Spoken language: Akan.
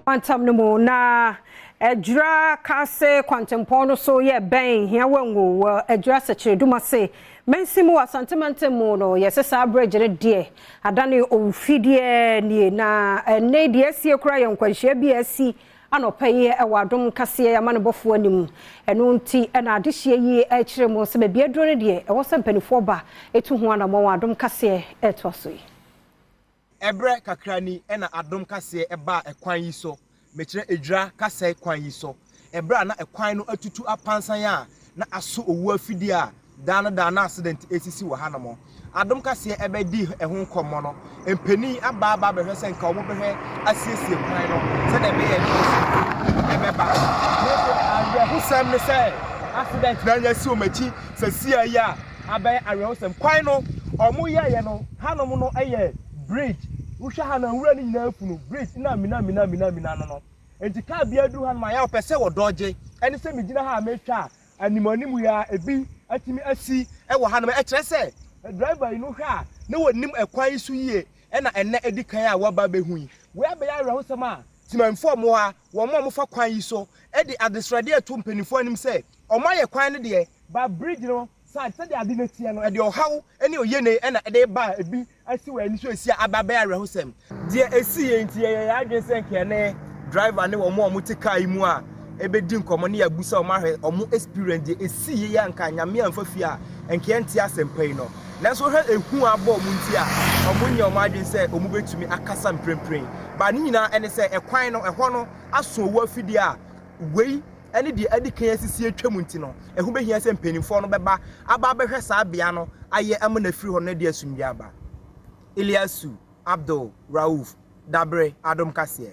Mantam no mu na Adwira Kase kwantempɔn no so yɛ bɛn Hiawangu wɔ Adwira Sɛkyerɛdum ase mansin mu wɔ Asante mantam mu no. Yɛsɛ saa bridge no deɛ adane owufideɛ nie, na ɛnɛ deɛ asie koraa yɛ nkwanhyia bi a asi anɔpa yi wɔ Adom Kaseɛ amanebɔfoɔ anim. Ɛno nti ɛna adehyeɛ yi kyerɛ mu sɛ baabi aduro no deɛ, ɛwɔ sɛ mpanimfoɔ ba ɛtu ho anammɔn. Wɔ Adom Kaseɛ ɛtoa so yi. Ɛberɛ kakra ni ɛna Adom Kaseɛ ɛbaa ɛkwan yi so, mekyerɛ Edwira Kasɛe kwan yi so, ɛberɛ a na ɛkwan no atutu apansan a na aso owu afidie a daa no daa na accident esisi wɔ hanom. Adom Kaseɛ ɛbɛdi ɛho nkɔmmɔ no, mpanin aba aba abɛhwɛ sɛ nka wɔn bɛhwɛ asiesie kwan no sɛdeɛ ɛbɛyɛ ɛde asomdwe ɛbɛba. Nanso awerɛhosɛm ne sɛ accident na anya si wɔn akyi sɛsia yi a abɛyɛ awerɛhosɛm. Kwan no wɔn yɛɛyɛ no, hanom no yɛ bridge. Wohwɛ ha no, nwura no nyinaa funu bridge na mina mina mina mina no. Nti kaa bi aduru hanom a, yɛ wɔpɛ sɛ wɔdɔgye ɛne sɛ megyina ha a metwa a anim anim yi a ebi atumi asi wɔ hanom. Ɛkyerɛ sɛ driver yi no, hwɛ a na wɔnim ɛkwan yi so yie, ɛna ɛnɛ edi kan a wɔaba abɛhu yi. Wei abɛyɛ awerɛhosɛm a temanfoɔ mo ha, wɔn a wɔfa kwan yi so de adesrɛdeɛ ato mpanimfoɔ anim sɛ wɔn ayɛ kwan no deɛ, ba bridge no side, sɛdeɛ ade no teɛ no, ɛde ɔhaw ne oyene ɛna ɛde ba a ebi asi wɔ ani so esi a aba abɛyɛ awerɛhosɛm. Deɛ esi yɛ nti, yɛyɛ yɛn adwene sɛ nka yɛne driver ne wɔn a wɔte kaa yi mu a ɛbɛdi nkɔmmɔ ne yɛabusa wɔn ahwɛ wɔn experience deɛ esi yɛ yi a nka Nyame amfa fie a nka yɛnte asɛmpa yi no. Nanso wohwɛ ehu a abɔ wɔn nti a, wɔn nyɛ wɔn adwene sɛ wɔn bɛtumi akasa mprempren. Ba ne nyinaa ɛne sɛ ɛkwan no ɛhɔ no aso owu afidie a wei ɛne deɛ adi kan asisi atwam nti no, ɛho bɛhia sɛ mpanimfoɔ no bɛba aba abɛhwɛ saa bea no ayɛ ama no afiri hɔ no de asomdwe aba. Eliasu Abdul Rauf, Dabre, Adom Kaseɛ.